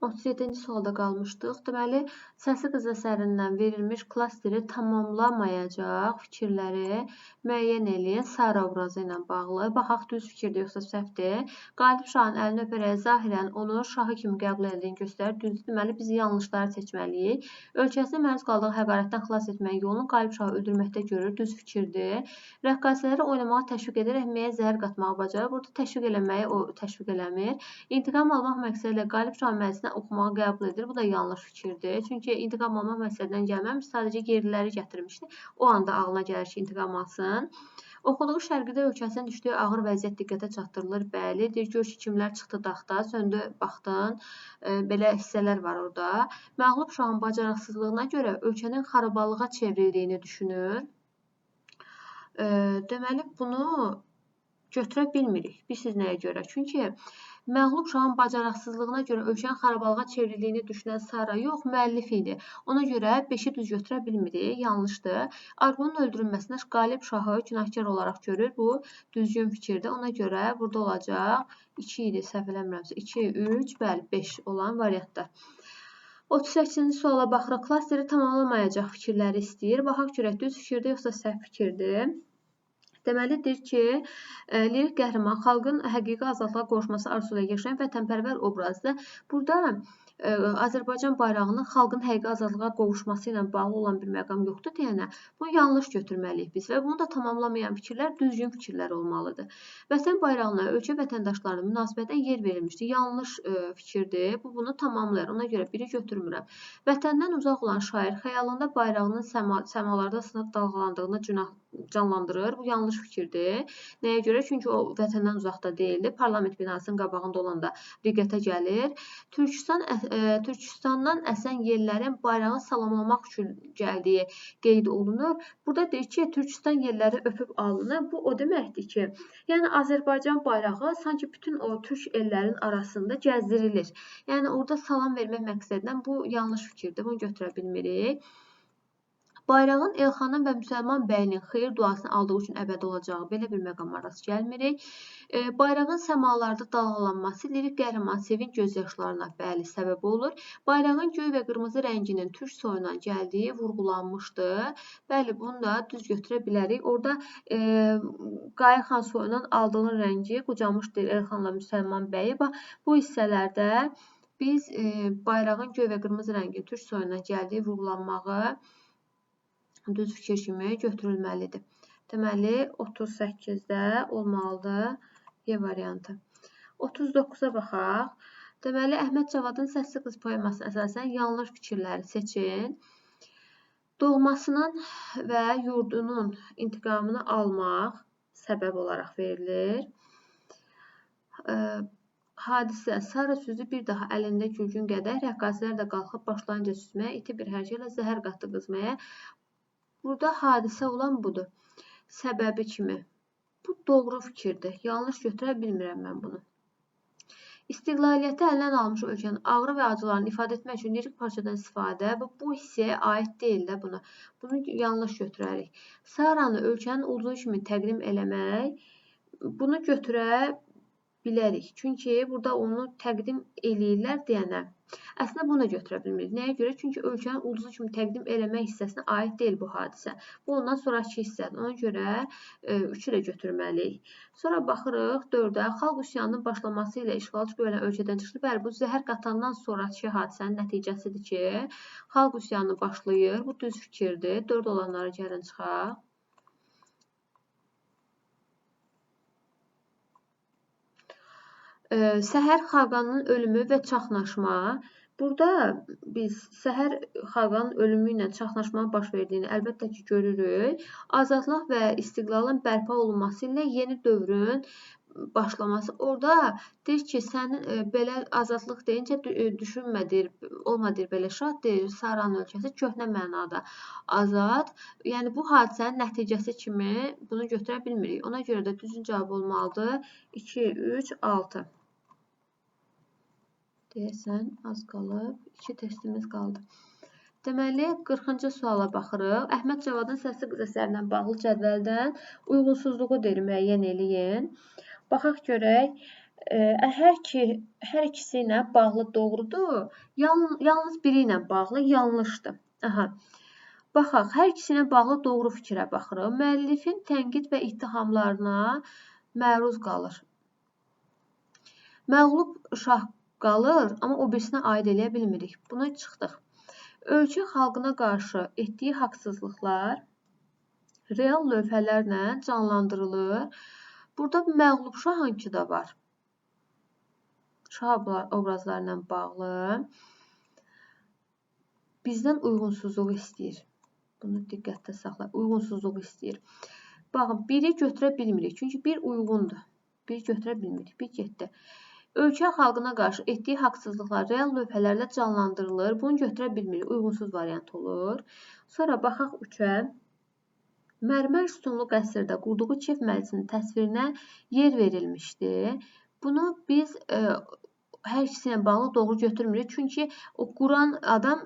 37-ci sualda qalmışdıq. Deməli, Səsi Qız əsərindən verilmiş klasteri tamamlamayacaq fikirləri müəyyən eləyin Sara obrazı ilə bağlı. Baxaq, düz fikirdir yoxsa səhvdir. Qalib şahın əlini öpərək zahirən onu şahı kimi qəbul edildiyini göstərir. Düzdür, deməli, biz yanlışları seçməliyik. Ölkəsini məruz qaldığı həqarətdən xilas etməyin yolunu Qalib şahı öldürməkdə görür. Düz fikirdir. Rəqqasələri oynamağa təşviq edərək məyə zəhər qatmağı bacarır. Burada təşviq eləməyi o təşviq eləmir. İntiqam almaq məqsədi ilə Qalib şahın məclisinə oxumağı qəbul edir. Bu da yanlış fikirdir. Çünki intiqam almaq məqsədindən gəlməmiş, sadəcə yerliləri gətirmişdi. O anda ağlına gəlir ki, intiqam alsın. Oxuduğu şərqidə ölkəsinin düşdüyü ağır vəziyyət diqqətə çatdırılır. Bəli, deyir, gör ki, kimlər çıxdı taxta, söndü baxdın. Belə hissələr var orada. Məğlub şahın bacarıqsızlığına görə ölkənin xarabalığa çevrildiyini düşünür. Deməli, bunu götürə bilmirik. Bilirsiniz nəyə görə? Çünki məğlub şahın bacarıqsızlığına görə ölkənin xarabalığa çevrildiyini düşünən Sara yox, müəllif idi. Ona görə 5-i düz götürə bilmirik, yanlışdır. Arqonun öldürülməsinə Qalib şahı günahkar olaraq görür. Bu düzgün fikirdir. Ona görə burada olacaq 2 idi, səhv eləmirəmsə. 2, 3, bəli, 5 olan variantlar. 38-ci suala baxırıq. Klasteri tamamlamayacaq fikirləri istəyir. Baxaq görək, düz fikirdir yoxsa səhv fikirdir? Deməli, deyir ki, lirik qəhrəman xalqın həqiqi azadlığa qovuşması arzusu ilə yaşayan vətənpərvər obrazdır. Burada Azərbaycan bayrağının xalqın həqiqi azadlığa qovuşması ilə bağlı olan bir məqam yoxdur deyənə, bunu yanlış götürməliyik biz və bunu da tamamlamayan fikirlər düzgün fikirlər olmalıdır. Vətən bayrağına ölkə vətəndaşlarının münasibətinə yer verilmişdir. Yanlış fikirdir. Bu, bunu tamamlayır. Ona görə biri götürmürəm. Vətəndən uzaq olan şair xəyalında bayrağının səmalarda sınıq dalğalandığını canlandırır. Bu yanlış fikirdir. Nəyə görə? Çünki o vətəndən uzaqda deyildi. Parlament binasının qabağında olanda riqətə gəlir. Türkistandan əsən yellərin bayrağı salamlamaq üçün gəldiyi qeyd olunur. Burada deyir ki, Türkistan yelləri öpüb alınır. Bu o deməkdir ki, yəni Azərbaycan bayrağı sanki bütün o türk ellərin arasında gəzdirilir. Yəni orada salam vermək məqsədindən bu yanlış fikirdir. Bunu götürə bilmirik. Bayrağın Elxanın və Müsəlman bəyinin xeyir duasını aldığı üçün əbədi olacağı belə bir məqama rast gəlmirik. Bayrağın səmalarda dalğalanması lirik qəhrəman sevinc göz yaşlarına bəli səbəb olur. Bayrağın göy və qırmızı rənginin türk soyundan gəldiyi vurğulanmışdı. Bəli, bunu da düz götürə bilərik. Orada Qayıxan soyundan aldığın rəngi qucamışdır Elxanla Müsəlman bəyi. Bax, bu hissələrdə biz bayrağın göy və qırmızı rənginin türk soyundan gəldiyi vurğulanmağı düz fikir kimi götürülməlidir. Deməli, 38-də olmalıdır Y variantı. 39-a baxaq. Deməli, Əhməd Cavadın Səssiz Qız poemasına əsasən yanlış fikirləri seçin. Doğmasının və yurdunun intiqamını almaq səbəb olaraq verilir. Hadisə, Sara süzü bir daha əlində gülgün qədəh, rəqqasələr də qalxıb başlayınca süzməyə, iti bir hərəkətlə zəhər qatdı qızmaya. Burada hadisə olan budur. Səbəbi kimi. Bu doğru fikirdir. Yanlış götürə bilmirəm mən bunu. İstiqlaliyyəti əlindən almış ölkənin ağrı və acılarını ifadə etmək üçün lirik parçadan istifadə və bu hissəyə aid deyil də bunu. Bunu yanlış götürərik. Saranı ölkənin ulduzu kimi təqdim eləmək, bunu götürə bilərik. Çünki burada onu təqdim eləyirlər deyənə. Əslində bunu da götürə bilmirik. Nəyə görə? Çünki ölkənin ulduzu kimi təqdim eləmək hissəsinə aid deyil bu hadisə. Bu ondan sonrakı hissədir. Ona görə 3-ü də götürməliyik. Sonra baxırıq 4-ə. Xalq üsyanının başlaması ilə işğalçı qüvvələr ölkədən çıxdı. Bəli, bu zəhər qatandan sonrakı hadisənin nəticəsidir ki, xalq üsyanı başlayır. Bu düz fikirdir. 4 olanlara gəlin çıxaq. Səhər Xaqanın ölümü və çaxnaşma. Burada biz Səhər Xaqanın ölümü ilə çaxnaşmanın baş verdiyini əlbəttə ki, görürük. Azadlıq və istiqlalın bərpa olunması ilə yeni dövrün başlaması. Orada deyir ki, sənin belə azadlıq deyincə düşünmə, deyir, olma, deyir, belə şad, deyir, Saranın ölkəsi köhnə mənada azad. Yəni, bu hadisənin nəticəsi kimi bunu götürə bilmirik. Ona görə də düzgün cavab olmalıdır. 2, 3, 6. Deyəsən, az qalıb. 2 testimiz qaldı. Deməli, 40-cı suala baxırıq. Əhməd Cavadın Səssiz Qız əsərindən bağlı cədvəldən uyğunsuzluğu deyir, müəyyən eləyin. Baxaq görək. Hər ikisi ilə bağlı doğrudur. Yalnız biri ilə bağlı yanlışdır. Aha. Baxaq, hər ikisi ilə bağlı doğru fikrə baxırıq. Müəllifin tənqid və ittihamlarına məruz qalır. Məğlub şah qalır, amma o birisinə aid eləyə bilmirik. Buna çıxdıq. Ölkə xalqına qarşı etdiyi haqsızlıqlar real lövhələrlə canlandırılır. Burada məğlub şahınki də var. Şah obrazları ilə bağlı bizdən uyğunsuzluğu istəyir. Bunu diqqətdə saxlayın. Uyğunsuzluğu istəyir. Baxın, biri götürə bilmirik. Çünki bir uyğundur. Bir götürə bilmirik. Bir getdi. Ölkə xalqına qarşı etdiyi haqsızlıqlar real lövhələrlə canlandırılır. Bunu götürə bilmirik. Uyğunsuz variant olur. Sonra baxaq 3-ə. Mərmər sütunlu qəsrdə qurduğu kef məclisinin təsvirinə yer verilmişdi. Bunu biz hər ikisi ilə bağlı doğru götürmürük. Çünki o quran adam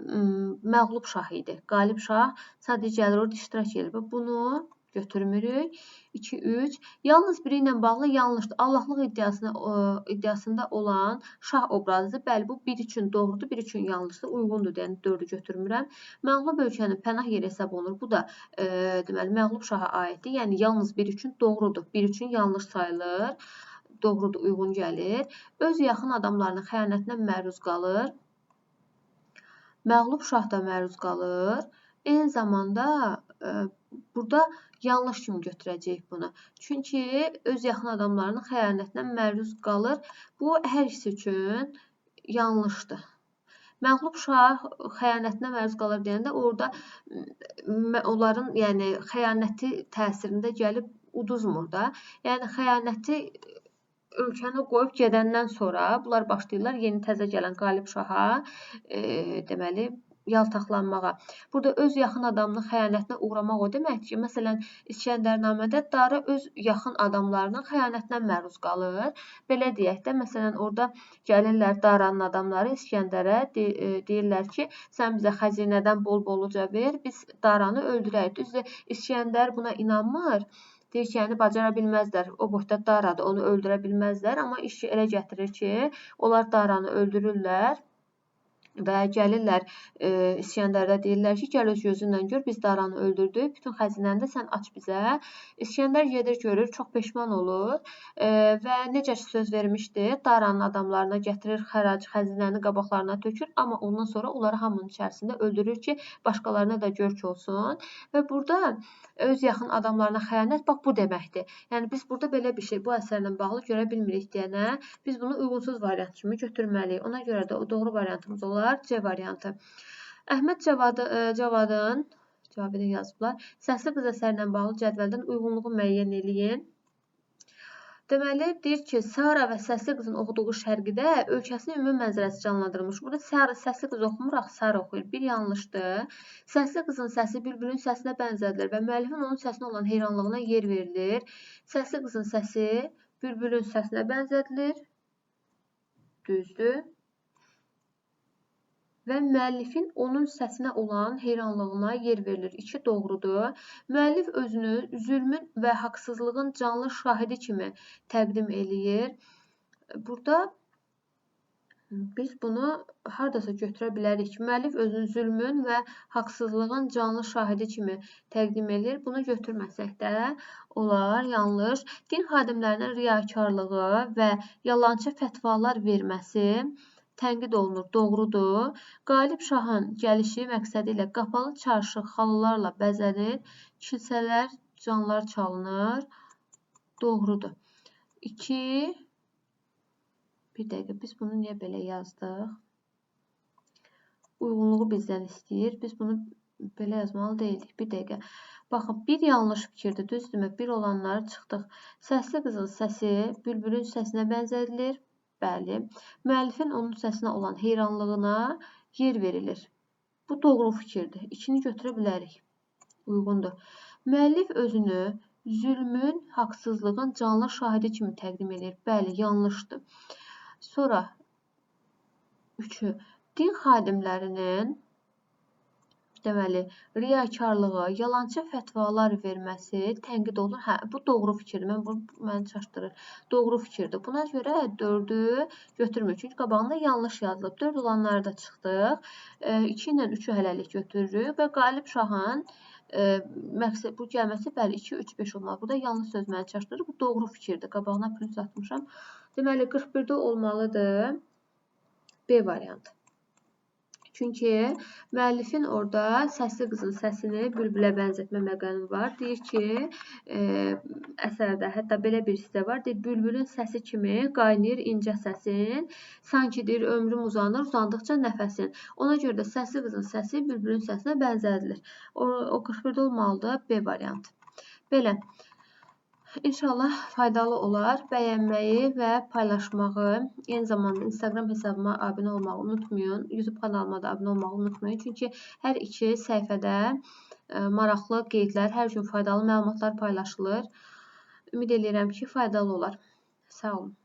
məğlub şah idi. Qalib şah sadəcə gəlir orada iştirak edir. Bunu götürmürük. 2, 3. Yalnız biri ilə bağlı yanlışdır. Allahlıq iddiasında olan şah obrazıdır. Bəli, bu bir üçün doğrudur, bir üçün yanlışdır. Uyğundur, yəni 4-ü götürmürəm. Məğlub ölkənin pənah yeri hesab olunur. Bu da deməli, məğlub şaha aiddir. Yəni, yalnız bir üçün doğrudur. Bir üçün yanlış sayılır. Doğrudur, uyğun gəlir. Öz yaxın adamlarının xəyanətinə məruz qalır. Məğlub şah da məruz qalır. Eyni zamanda burada yanlış kimi götürəcəyik bunu. Çünki öz yaxın adamlarının xəyanətinə məruz qalır. Bu, hər ikisi üçün yanlışdır. Məğlub şah xəyanətinə məruz qalır deyəndə orada onların yəni, xəyanəti təsirində gəlib uduzmur da. Yəni, xəyanəti ölkəni qoyub gedəndən sonra bunlar başlayırlar yeni təzə gələn qalib şaha deməli, yaltaqlanmağa. Burada öz yaxın adamının xəyanətinə uğramaq o deməkdir ki, məsələn, İskəndərnamədə Dara öz yaxın adamlarının xəyanətinə məruz qalır. Belə deyək də, məsələn, orada gəlirlər Daranın adamları İskəndərə, deyirlər ki, sən bizə xəzinədən bol-boluca ver, biz Daranı öldürərik. Düzdür, İskəndər buna inanmır. Deyir ki, yəni bacara bilməzlər, o boyda Daradır, onu öldürə bilməzlər. Amma iş elə gətirir ki, onlar Daranı öldürürlər və gəlirlər İskəndərdə deyirlər ki, gəl öz gözünlə gör, biz Daranı öldürdük, bütün xəzinəni də sən aç bizə. İskəndər gedir, görür, çox peşman olur və necə ki söz vermişdi, Daranın adamlarına gətirir xərac, xəzinəni qabaqlarına tökür, amma ondan sonra onları hamının içərisində öldürür ki, başqalarına da görk olsun. Və burada öz yaxın adamlarına xəyanət, bax bu deməkdir. Yəni biz burada belə bir şey bu əsərlə bağlı görə bilmirik deyənə, biz bunu uyğunsuz variant kimi götürməliyik. Ona görə də o doğru variantımız olar C variantı. Əhməd Cavadın, Cavidin yazıblar, Səsli qız əsərinə bağlı cədvəldən uyğunluğu müəyyən eləyin. Deməli, deyir ki, Sara və Səsli qızın oxuduğu şərqidə ölkəsinin ümumi mənzərəsi canlandırılmış. Burada Sara, Səsli qız oxumuraq, Sara oxuyur. Bir yanlışdır. Səsli qızın səsi bülbülün səsinə bənzədilir və müəllifin onun səsinə olan heyranlığına yer verilir. Səsli qızın səsi bülbülün səsinə bənzədilir. Düzdür. Və müəllifin onun səsinə olan heyranlığına yer verilir. 2 doğrudur. Müəllif özünü zülmün və haqsızlığın canlı şahidi kimi təqdim eləyir. Burada biz bunu haradasa götürə bilərik. Müəllif özünü zülmün və haqsızlığın canlı şahidi kimi təqdim eləyir. Bunu götürməsək də olar, yanlış. Din xadimlərinin riyakarlığı və yalançı fətvalar verməsi tənqid olunur, doğrudur. Qalib şahın gəlişi məqsədi ilə qapalı çarşı xalılarla bəzənir, kilsələr, canlar çalınır, doğrudur. 2, bir dəqiqə, biz bunu niyə belə yazdıq? Uyğunluğu bizdən istəyir, biz bunu belə yazmalı deyildik. Bir dəqiqə. Baxın, bir yanlış fikirdir, düzdürmü? Bir olanları çıxdıq. Səsli qızın səsi bülbülün səsinə bənzədilir. Bəli, müəllifin onun səsinə olan heyranlığına yer verilir. Bu doğru fikirdir. 2-ni götürə bilərik. Uyğundur. Müəllif özünü zülmün, haqsızlığın canlı şahidi kimi təqdim edir. Bəli, yanlışdır. Sonra 3-ü, din xadimlərinin, Deməli, riyakarlığı, yalançı fətvalar verməsi tənqid olunur. Hə, bu doğru fikirdir. Mən bu məni çaşdırır. Doğru fikirdir. Buna görə 4-ü götürmür. Çünki qabağında yanlış yazılıb. 4 olanları da çıxdıq. 2 ilə 3-ü hələlik götürürük və Qalib Şahın məqsəd bu gəlməsi, bəli, 2, 3, 5 olmalı. Burada yanlış söz məni çaşdırır. Bu doğru fikirdir. Qabağına plus atmışam. Deməli, 41-də olmalıdır B variantı. Çünki müəllifin orada səsli qızın səsini bülbülə bənzətmə məqamı var. Deyir ki, əsərdə hətta belə bir hissə var. Deyir, bülbülün səsi kimi qaynayır incə səsin. Sanki deyir, ömrüm uzanır, uzandıqca nəfəsin. Ona görə də səsli qızın səsi bülbülün səsinə bənzədilir. O 41-də olmalıdır B variantı. Belə. İnşallah faydalı olar. Bəyənməyi və paylaşmağı, eyni zamanda Instagram hesabıma abunə olmağı unutmayın. YouTube kanalıma da abunə olmağı unutmayın. Çünki hər iki səhifədə maraqlı qeydlər, hər gün faydalı məlumatlar paylaşılır. Ümid eləyirəm ki, faydalı olar. Sağ olun.